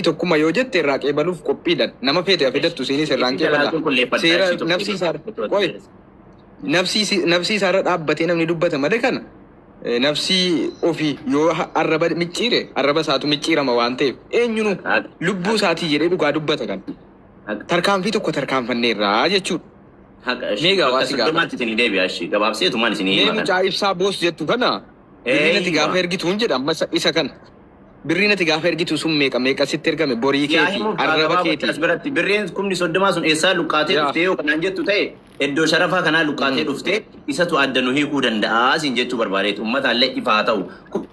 Tokkuma yoo jette irraa qeebaluuf qophiidha. Nama feete fidattu isiinis irraan Itti jalaa qeebala. qulqulleeffadha Seera ishii tokko nafsii isaa qoy nafsii isaarra dhaabbatee namni dubbata malee kana nafsii ofii yoo arraba micciire arraba isaatu micciirama waan ta'eef eenyunu lubbuu isaatii jedhee dhugaa dubbata kana. Tarkaanfii tokko tarkaanfanneerraa jechuudha. Haqa Mee ishii gaa bakka waa si gaafadha. 30tti isinii deebi'a ishii gabaabseetumaan isinii Mee hima kana. mucaa ibsaa boos jettu kana birrii nati gaafa Eeywa. ergituun jedha amma isa kana. Birrii nati gaafa ergitu sun meeqa meeqa sitti ergame borii Yaa keetii himuuf kaa arraba gabaabatti keetii. as biratti birriin kumni 30 sun eessaa luqqaatee Yaa. dhuftee yoo kanaan jettu ta'e iddoo sharafaa kanaa luqqaatee dhuftee isatu adda nu hiikuu danda'a siin jechuu barbaadeetu ummataallee ifaa ta'u.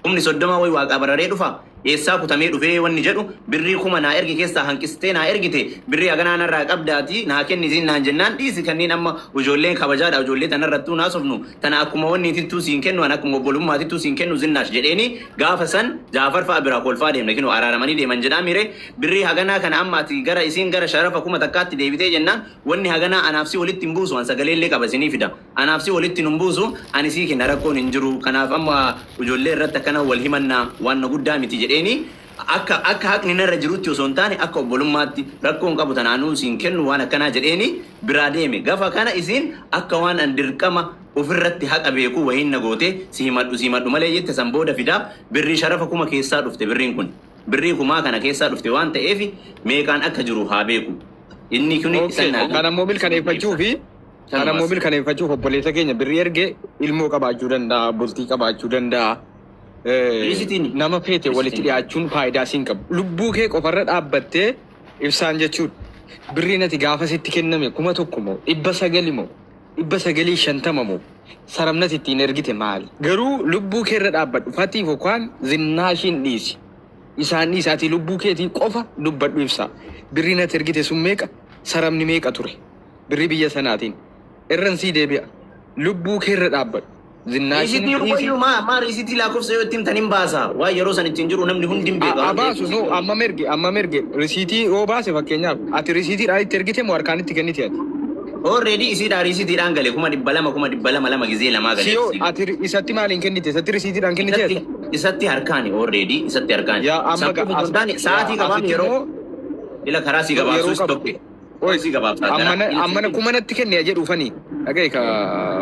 Kumni 30 wayi waaqaa bararee dhufa eessaa kutamee dhufee wanni jedhu birrii kuma naa ergi keessaa hanqistee naa ergite birrii haganaa narraa qabdaati naa kenni siin naan jennaan dhiisi kanneen amma ijoolleen kabajaadha ijoollee tanarrattuu naasofnu tana akkuma wanni itittuu siin kennu an akkuma obbolummaatittuu siin kennu zinnaash jedheeni gaafa san Jaafar fa'a biraa kolfaa deemne kinoo araaramanii deeman jedhaa miire birrii haganaa kana amma ati gara isiin gara sharafa 1000tti deebitee jennaan wanni haganaa anaaf si walitti hin buusu an sagaleellee qaba isinii fida anaaf si walitti hin buusu ani sii kenna rakkoon hin jiru kanaaf amma ijoollee irratti akkana wal himannaa waan na guddaa miti jedheeni akka akka haqni narra jirutti osoo hin taane akka obbolummaatti rakkoon qabu tanaanuu siin kennu waan akkanaa jedheeni biraa deeme gafa kana isiin akka waan an dirqama ofirratti haqa beekuu wahiin na goote si himadhu si himadhu malee jette san booda fidaa birrii sharafa kuma keessaa dhufte birriin kun birrii kumaa kana keessaa dhufte waan ta'eef meeqaan akka jiru haa beeku inni kuni Okay, isan naa kan ammoo mirkaneeffachuu fi kan ammoo kanumas. mirkaneeffachuuf obboleessa keenya birrii erge ilmoo qabaachuu danda'a, bultii qabaachuu danda'a. Riisitiin Nama feete walitti riisitiin dhiyaachuun faayidaa siin qabu. Lubbuu kee qofarra dhaabbattee ibsaan jechuudha. Birriin ati gaafa sitti kenname 1000 moo 900 moo 950 moo saramnati ittiin ergite maali? Garuu lubbuu kee irra dhaabbadhu. Fatiif yookaan zinnaashiin dhiisi. Isaan dhiisaatii lubbuu keetii qofa dubbadhu ibsaa. Birriin ati ergite sun meeqa? Saramni meeqa ture? Birrii biyya sanaatiin. Irran sii deebi'a. Lubbuu kee irra dhaabbadhu. Zinnaashiin Riisitii dhiisi. qoyyuu maa maa riisitii lakkoofsa yoo ittiin tan hin baasa waan yeroo san ittiin jiru namni hundi hin beeka waan ta'eef Abaasu no amma merge amma merge risiitii yoo baase fakkeenyaaf ati risiitiidhaan itti ergite moo harkaan itti kennite ati? Already isiidhaa riisitiidhaan gale 200,000 200,000 lama gizee lamaa Si gale yoo ati isatti maaliin kennite? Isatti risiitiidhaan kennite ati? isatti isatti harkaani already isatti harkaani Yaa amma san qofa osoo hin taane yaa sa'aatii qabaam asitti yeroo immoo ila karaa si yeroo gabaabsuus qaba. tokko Oi si gabaabsaa gara ammana ila ammana 1000 natti kenne jedhuufani dhaga'i ka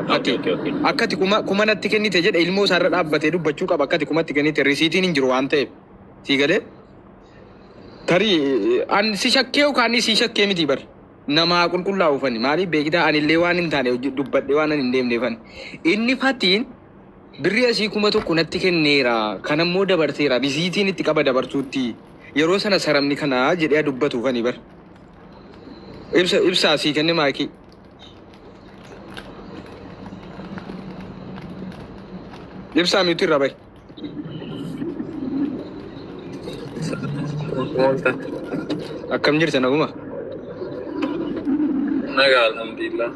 okay fati okay okay akkati kuma natti kennite jedhe ilmoo isaarra dhaabbatee dubbachuu qaba akkati kumatti kennite risiitiin hin jiru waan ta'eef sii galee tarii an si shakkee yookaan si shakkee miti bar namaa qulqullaa'uufani maaliif beektaa anillee waan hin taane dubbadhee waan hin deemneefani inni fatiin birrii asii 1000 natti kenneera kanammoo dabarseera risiitiin itti qaba dabarsuutti yeroo sana saramni kanaa jedhee dubbatuufani bar ibsa ibsaa sii kenne maakii ibsaa miti irra bahi. Molta. Akkam jirta naguma? Nagaa alhamdulillah.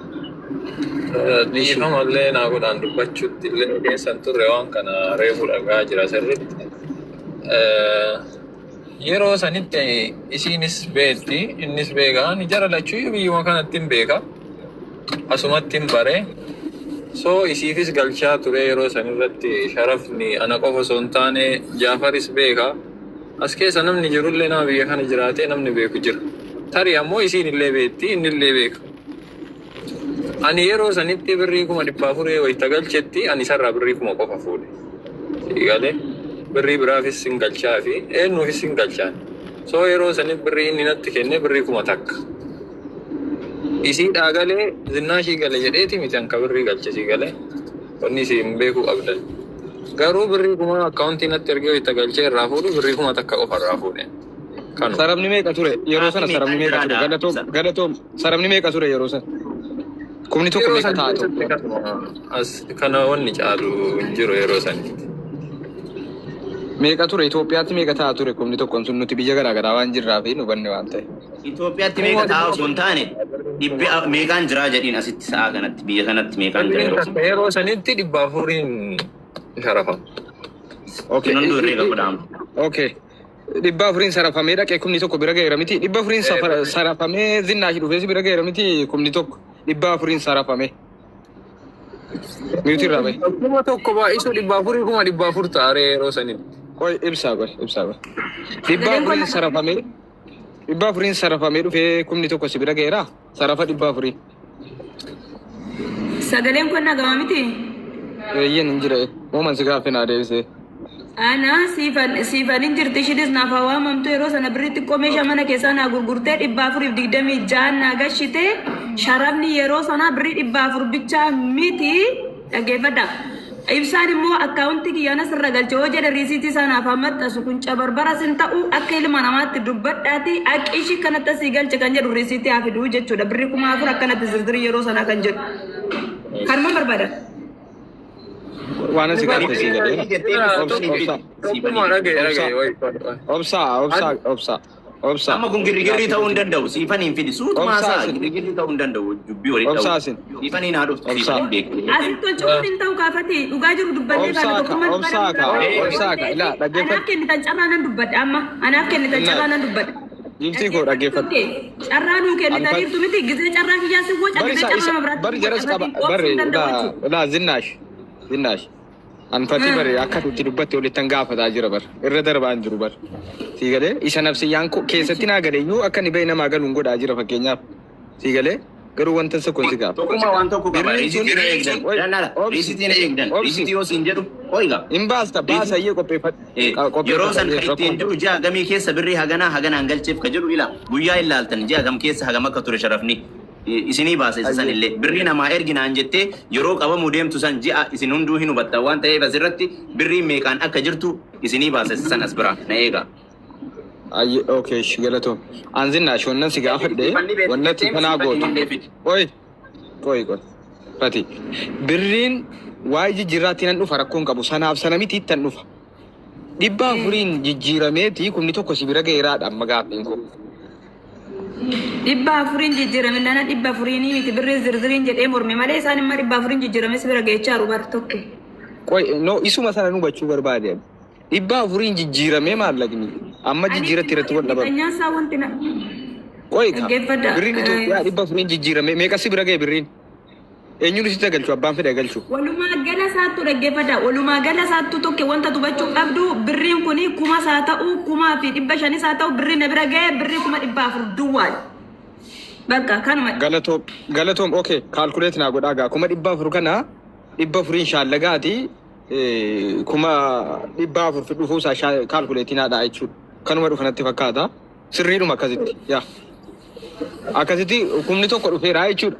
Nishi. Dhiifamallee naa godhaan dubbachuutti illee keessan turre waan kana reefu dhagaa jira sirriitti. Yeroo sanitti isiinis beekti innis beeka ani jara lachuu biyyuma kanatti hin beeka asumatti hin bare. So isiifis galchaa ture yeroo sanirratti sharafni ana qofa osoo hin taane Jaafaris beeka. As keessa namni jirullee nama biyya kana jiraatee namni beeku jira. Tarii ammoo isiin illee beekti inni illee beeka. Ani yeroo sanitti birrii 400,000 wayita galchetti ani isarraa birrii 1000 qofa fuudhe. Galee birrii biraafis hin galchaa fi eenyuufis hin galchaan. So yeroo sanitti birrii inni natti kenne birrii 1000. Isiidhaa galee zinnaashii gale jedheeti miti anka birrii galche sii galee. Wanni isii hin beekuu qabdan. Garuu birrii 1000 akkaawuntii natti ergee wayita galchee irraa fuudhu birrii 1000 qofa irraa fuudhe. Kanuma. Saramni meeqa ture yeroo sana Sa'aatii saramni meeqaan meeqa ture jiraadha galatoom ibsa galatoom saramni meeqa ture yeroo sana 10,000 Yeroo meeqa san ta'a keessatti tokko kanuma as kana wanni caalu hin jiru yeroo sanitti. Meeqa ture Itoophiyaatti meeqa ta'a ture 10,000 sun nuti biyya garaa garaa waan jirraa fi nu banne waan ta'e. Itoophiyaatti meeqa Kuma ta'a dhibba osoo hin taane dhibbi meeqaan jiraa jedhiin asitti sa'a kanatti biyya kanatti meeqaan jira Birriin yeroo takka yeroo sanitti 400 sharafama. Okay Kun hunduu herreega godhaama. okay 400 sarafamee dhaqee 10,000 bira ga'eera miti 400 sarafamee zinnaashi dhufees bira ga'eera miti 10,000 400 sarafamee mute irraa bahi. 1000 baay'isuu 400 400,000 ta'aree yeroo sanitti. Qoy ibsaa, qoy ibsaa, qoy. Dhibba Sagaleen kun afuriin sarafamee, 400n sarafamee dhufee 1000 si bira ga'eeraa? Sarafa 400. Sagaleen kun dhaga'ama miti? Eeyyeen, hin jira. Mooman si gaaffii naa deebisee. Ana siifan siifan hin jirti, ishiinis naaf haa waamamtu. Yeroo sana birrii xiqqoo meeshaa mana keessaa naa gurgurtee 426 naa gashite. Sharafni yeroo sanaa birrii 400 bichaa miti, dhaggeeffadha. Ibsaan immoo akkaawuntii kiyyaan asirra galche yoo jedhe riisiitii isaa naaf haa maxxansu. Kun cabarbara sin ta'u, akka ilma namaatti dubbadhaati, aqi ishii kanatti asii galche kan jedhu riisiitii haa fiduu jechuudha. Birrii 4000 akkanatti zirzirii yeroo sanaa kan jedhu. Kanuma barbaada. Waan asi gaaffii sii galee. Obsa. Tokkummaa dhagaye dhagaye wayi. Obsaa, obsaa, obsaa, obsaa. Amma kun girgirrii ta'uu hin danda'u. Siifaniin fidi. Suutuma Obsaa haasaa isin. girgirrii ta'uu hin danda'u. Dubbii walii Obsaa ta'u. isin. Siifaniin haa dhuftu. Obsaa. Siifaniin beektu. Asitti ol cufuun hin ta'u kaafati, dhugaa jiru dubbannee Obsaa baana ka, tokkummaan. Obsaa ka, obsaa ka. Ilaa, dhaggeeffadhu. Anaaf kennitan carraa nan dubbadha amma. Anaaf kennitan carraa nan dubbadha. Jiftii koo, dhaggeeffadhu. Carraa nuu kennitaniirtu miti, gisee carraa kiyyaa si woca Bari gisee isa carraa isa nama biraatti bari jaras qaba obsuu bari hin danda'u ilaa jechuudha. ilaa, Zinnaash, Zinnaash, anfati bari akka itti dubbatte olittan gaafataa jira bar, irra darbaa hin jiru bar, sii galee? Isa nafsiyyaan koo keessatti naa galee iyyuu akka inni bahe namaa galuun godhaa jira. Fakkeenyaaf, sii galee? Garuu wanta isa kun si gaafa. Tokkummaa waan tokko qaba. Birriin sun Riisitii na eegdan. Oi, Laala, obsi. riisitii na eegdan. Obsi. Riisitii yoo siin jedhu oiga. Hin baasta, baasa iyyee qopheeffadhu. Yeroo san kan ittiin jiru ji'a gamii keessa birrii haganaa haganaan galcheef ka jedhu ila guyyaa ilaaltan ji'a gam keessa hagam akka ture sharafni isinii baasa. Isa san illee birrii namaa erginaan jettee yeroo qabamuu deemtu san ji'a isin hunduu hin hubatta waan ta'eef asirratti birrii meeqaan akka jirtu isinii baasa. Isa san as bira na eega. Ayye, okay, galatoom. An Zinnaash, wannan si gaafadhe, wannatti kanaa gootu. Oi, qoy qoy. Fati, birriin waa'ee jijjiirraatti nan dhufa, rakkoon qabu sanaaf sana miti ittan dhufa. 400n jijjiirameeti 1000 si bira ga'eeraadha amma gaaffiin koo. 400n jijjiirame nana, 400nii miti, birrii zirziriin jedhee morme malee isaan immoo 400n jijjiirame si bira geechaa jiru bar tokko. Qoy, no, isuma sana nu hubachuu barbaade. 400n jijjiiramee maallaqni amma jijjiiratti irratti wal dhabame. Qanyaan isaa wanti na. Qoy ka Dhaggeeffadha. birriin Itoophiyaa 400n jijjiiramee meeqa si bira ga'e birriin? Eenyuun sitti galchu? Abbaan fedhe galchu. Walumaa gala isaattu, dhaggeeffadha. Walumaa gala isaattu tokko wanta hubachuu qabdu, birriin kuni kumas haa ta'u, 1500s haa ta'u, birrii na bira ga'e birrii 400,000 duwwaadha. Bakka kanuma. Galatoom, galatoom. Okay, calculate naa godhaa gaa. 400,000 kana 400n shaallagaati 400,000 dhufuusaa calculate naa dhaa jechuudha. Kanuma dhufa natti fakkaata. Sirriidhuma akkasitti yaa. Akkasitti 1000 dhufeera jechuudha.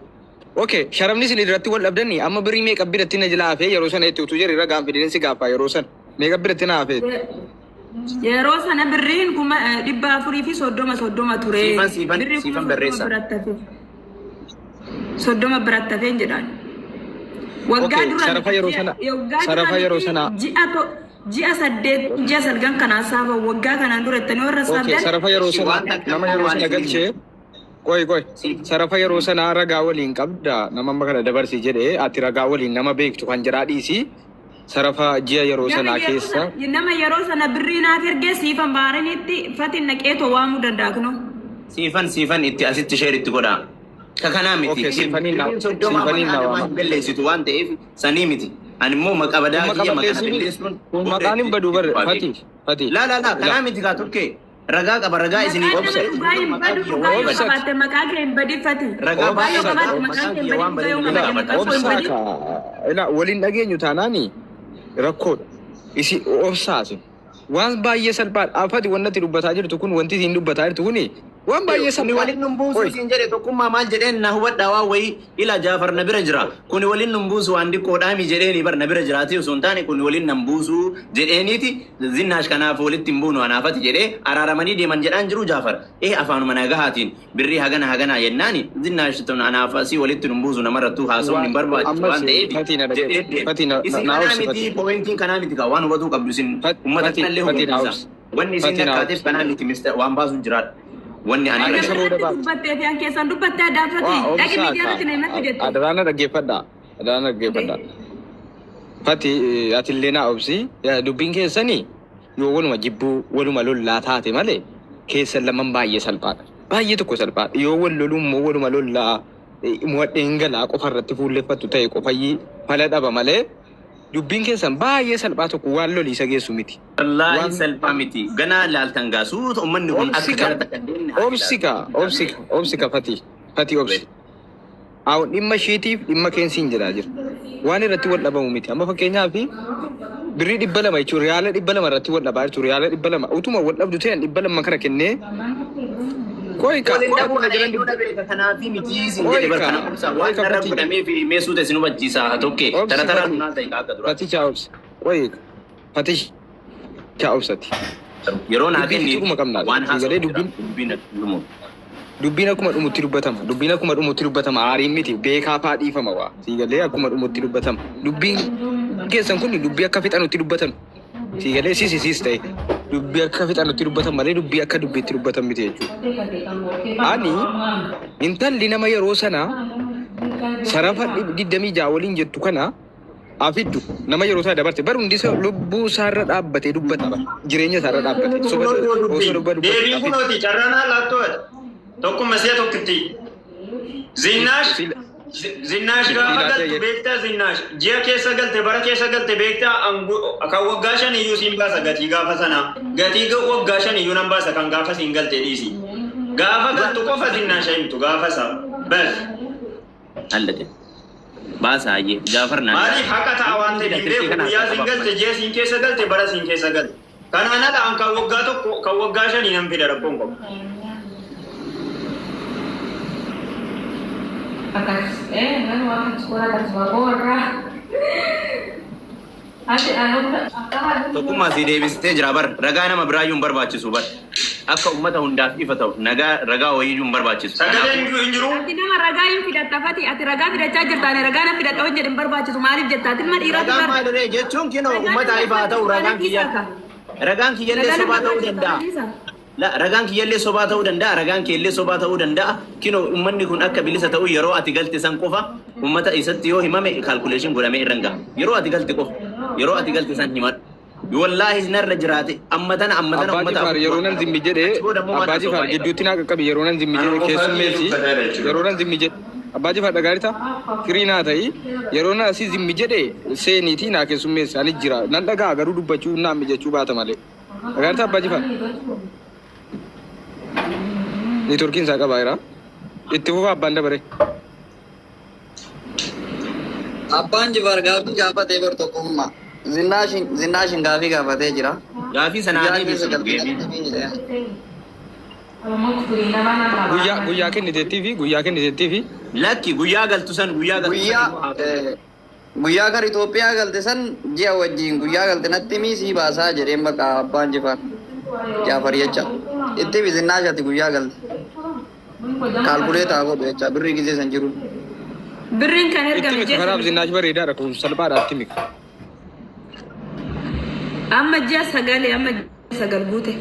Okay, sharafni isin irratti wal dhabdanii amma birrii meeqa biratti na jala hafee yeroo sana itti utuu jedhe irra gaan fideen si gaafaa, yeroo sana meeqa biratti na hafee? Yeroo sana birriin 430 30 ture. Siifan, siifan, Birrii kuma siifan 30 barreessa. biratti hafe. 30 biratti hafeen jedhaan. Waggaa Okay, dura sharafa yeroo sana- waggaa sharafa dura yeroo miti, sana- ji'a 8, ji'a 9 kanaa saafa waggaa kanaan dura ittanii warra Okay, saabdan. sarafa yeroo sana Waan takka nama yeroo sana waan galchee, qoy qoy, sarafa yeroo sana ragaa waliin qabda? Nama amma kana dabarsi jedhee ati ragaa waliin nama beektu kan jedhaa dhiisi, sarafa ji'a yeroo Nama sanaa yeroo keessa nama yeroo sana birrii naaf ergee siifan baaranitti fatin naqeetoo waamuu danda'a kunoo. Siifan, siifan itti asitti share itti godhaa. Ka kanaa miti. Okay, siifaniin Birriin 30 siifaniin maqaa naa namaa waama. hin balleessitu waan ta'eef sanii miti. Ani immoo maqaa badaa Kun kiyya maqaa maqaa balleessii balleessuun kun maqaan hin badu bar, Fati, Fati. Laa laa laa, kanaa miti kaa tokkee ragaa qaba, ragaa isinii Maqaan qaba. nama dhugaa hin badu, dhugaa yoo Obsa. qabaatte maqaa kee hin badifati. Ragaa Dhugaa yoo baay'ee qabaatte qaba. maqaan kee hin Maqaan kiyya waan badin, dhugaa yoo badin qabaatte maqaan koo hin Obsaa badin. ka ila waliin dhageenyu taanaani rakkoodha. Isi obsaasi. Waan baay'ee salphaadha. Afati wanti dubbataa jirtu kun, wanti isiin dubbataa jirtu kuni waan baay'ee Kuni salphaadha. waliin nun buusu Oi. siin jedhe. Tokkummaa maal jedheen na hubadhaa waan wayii ila Jaafar na bira jira. Kuni waliin nun buusu waan diqqoodhaami jedheeni bar, na bira jiraatee osoo hin taane kuni waliin nan buusu jedheeniiti. Zinnaash kanaaf walitti hin buunu anaafati jedhee araaramanii deeman jedhaan jiru Jaafar. Ee, afaanuma nagahaatiin birrii hagana haganaa jennaani Zinnaash tun anaaf asii walitti nun buusu, namarrattuu haasawuun hin barbaachisu Ammas waan ta'eef Fatii na jedhee dhaggeeffadhu. deema. Fatii na Isin na kanaa obsi miti, Fatii. pointiin kanaa miti kaa, waan hubatuu qabdu isin uummata Fatii, kanallee Fatii na hubachiisa. obsi. Wanni isin Fatii na akkaateef obsi. kanaa miti mister waan baasu jiraadha. Wanni ani Ani Ana isa booda biratti baata. dubbattee fi an keessan dubbattee addaafati. Waa Dhaqi obsaa miidiyaa ka irratti na himatti jette. adaraana dhaggeeffadha. Adaraana dhaggeeffadha. Fati, atillee naa obsi. Dubbiin keessanii yoo waluma jibbuu waluma lollaa taate malee keessan laman baay'ee salphaadha. Baay'ee tokko salphaadha. Yoo wal loluu immoo waluma lollaa mo'adheen galaa qofa irratti fuulleffattu ta'e qofayyii fala dhaba malee. Dubbiin keessan baay'ee salphaa tokko waan loliisa geessu miti. Wallaahi Waan salphaa miti. Ganaa laaltan gaasuuta uummanni kun akka obsika gara takka deemne haa ilaalu. obsika obsika obsika fatii fatii obsi. Awun dhimma isheetiif dhimma keensiin jedhaa jira. Waan irratti wal dhabamu miti. Amma fakkeenyaaf birrii 200 jechuun riyaala 200 irratti wal dhabaa jechuun riyaala 200 utuma wal dhabdu ta'an 200 kana kennee qoy ka Waliin qoy dhabuu akkuma kana jiran eenyuudha beeka kanaafi miti isin qoy jedhe bar ka kana obsa qoy waan ka narra fatii godhamee fi meesuu ta'e isin hubachiisa haa tokke obsi tara taraa fatii nunaa ta'e akka duraatti. fatii chaa obsi qoy fatii chaa obsati. Yeroo naa Dubbii kenni fixuuma qabnaa waan sii galee haasa'u jira dubbiin dubbiin dhumu. Dubbiin akkuma dhumutti dubbatama. Dubbiin akkuma dhumutti dubbatama. Aariin miti beekaa faa dhiifama waa. Sii galee akkuma dhumutti dubbatama. Dubbiin keessan kun dubbii akka fixanutti dubbatan. Sii galee siis siis ta'e dubbii akka fixanutti dubbatan malee dubbii akka dubbiitti dubbatan miti jechuudha. Ani intalli nama yeroo sana sarafa 26 waliin jettu kana afiddu nama yeroo isaa dabarte bar hundi isaa lubbuu isaarra dhaabbatee dubbata bar jireenya isaarra dhaabbate soba osoo dubba dubbatu Deebiin afiddu. kunooti carraan haalaattoodha. Tokkuma si'a tokkitti. Zinnaash Zinnaash gaafa Silaatee galtu beektaa Zinnaash ji'a keessa galte bara keessa galte beektaa kan waggaa shan iyyuu siin baasa gatii gaafa sanaa gatii waggaa shan iyyuu nan baasa kan gaafa siin galte dhiisi. Gaafa galtu qofa Zinnaash himtu gaafa isaa bas. Allate. Baasa hayyee Jaafar naa. Maaliif haqa ta'a waan ta'eef hin beeku guyyaa siin galte ji'a siin keessa galte bara siin keessa galte. Kanaan ala an kan waggaa tokko kan waggaa shanii nan fida rakkoon qabu. Tokkummaa si deebistee jira bar ragaa nama biraayyuu hin barbaachisu bar akka uummata hundaaf ifa ta'u nagaa ragaa wayiyyuu hin barbaachisu. Sagaleen hin jiru. Ati nama ragaa hin fidatta Fati ati ragaa fidachaa jirta ani ragaa na fidadha hojjedhe hin barbaachisu maaliif jetta ati ilma dhiiraatu Ragaan bar maalirree jechuun kinoo ragaa uummata nama ifa haa ta'u barbaachisu ragaan dhiisaa kiyya ka ragaan kiyyallee ragaa nama sobaa ta'uu barbaachisu danda'a. dhiisaa. La ragaan kiyyallee sobaa ta'uu danda'a ragaan keellee sobaa ta'uu danda'a kinoo uummanni kun akka bilisa ta'u yeroo ati galte san qofa uummata isatti yoo himame kaalkuleeshin godhamee irra hin gaha yeroo ati galte qofa yeroo ati galte san himadhu. Wallaahi narra jiraate amma tana amma tana Abbaa uummata Jifaar yeroo nan zimmi jedhee Achi booda immoo Abbaa maal Jifaar sobaa gidduutti naa qaqqabi yeroo nan zimmi jedhee Anuma keessummeessi qofaa jechuudha. yeroo nan zimmi jedhe Abbaa Jifaar dhagaarita firii naa ta'i yeroo nan asii zimmi jedhee seeniitii naa keessummeessi ani jira nan dhagaa garuu dubbachuu naa mijachuu baata malee dhagaarita Abbaa Jifaar neetworkiin isaa qabaa jira itti fufa abbaan dabare. Abbaan Jifaar gaafii gaafatee bar tokkummaa. Zinnaashin gaafii gaafatee jira. Gaafii sanaa Guyyaa keessa deebisu galtee geebii. natti jedhee. Guyyaa guyyaa kenniteettii fi guyyaa kenniteettii fi Lakki guyyaa galtu san guyyaa galtu san Guyyaa immoo haa ta'u. guyyaa gara Itoophiyaa galte san ji'a wajjin guyyaa galte natti himii sii baasaa jedheen bakka abbaan Jifaar Jaafar jecha. Itti fi Zinnaashati guyyaa galte. Kaalkuleetaa godhu jecha birrii gisee san jiru. Birriin kan itti ergame mika ji'a kanaaf sagal zinnaash bareedaadha kun salphaadha itti mika. amma ji'a sagal amma ji'a sagal guute.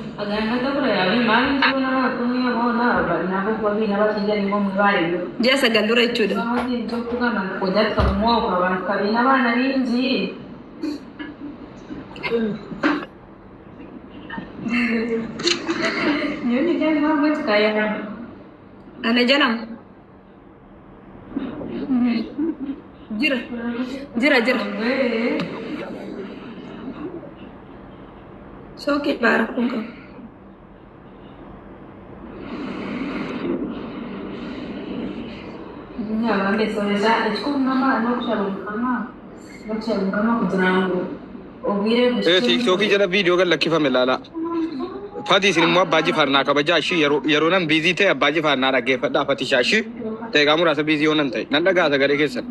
Ji'a sagal dura jechuudha. Ana jedhamu jira jira jira. Sookii baara kun qabu. Tiiktookii jala viidiyoo gad lakkifame ilaalaa. Fati isin immoo abbaa jifaar naa kabajaa ishii yeroo yeroo nan biizii ta'e abbaa jifaar naa dhaggeeffadhaa fatishaa ishii daqiiqaa muraasa biizii yoo nan ta'e nan dhagaa sagalee keessan.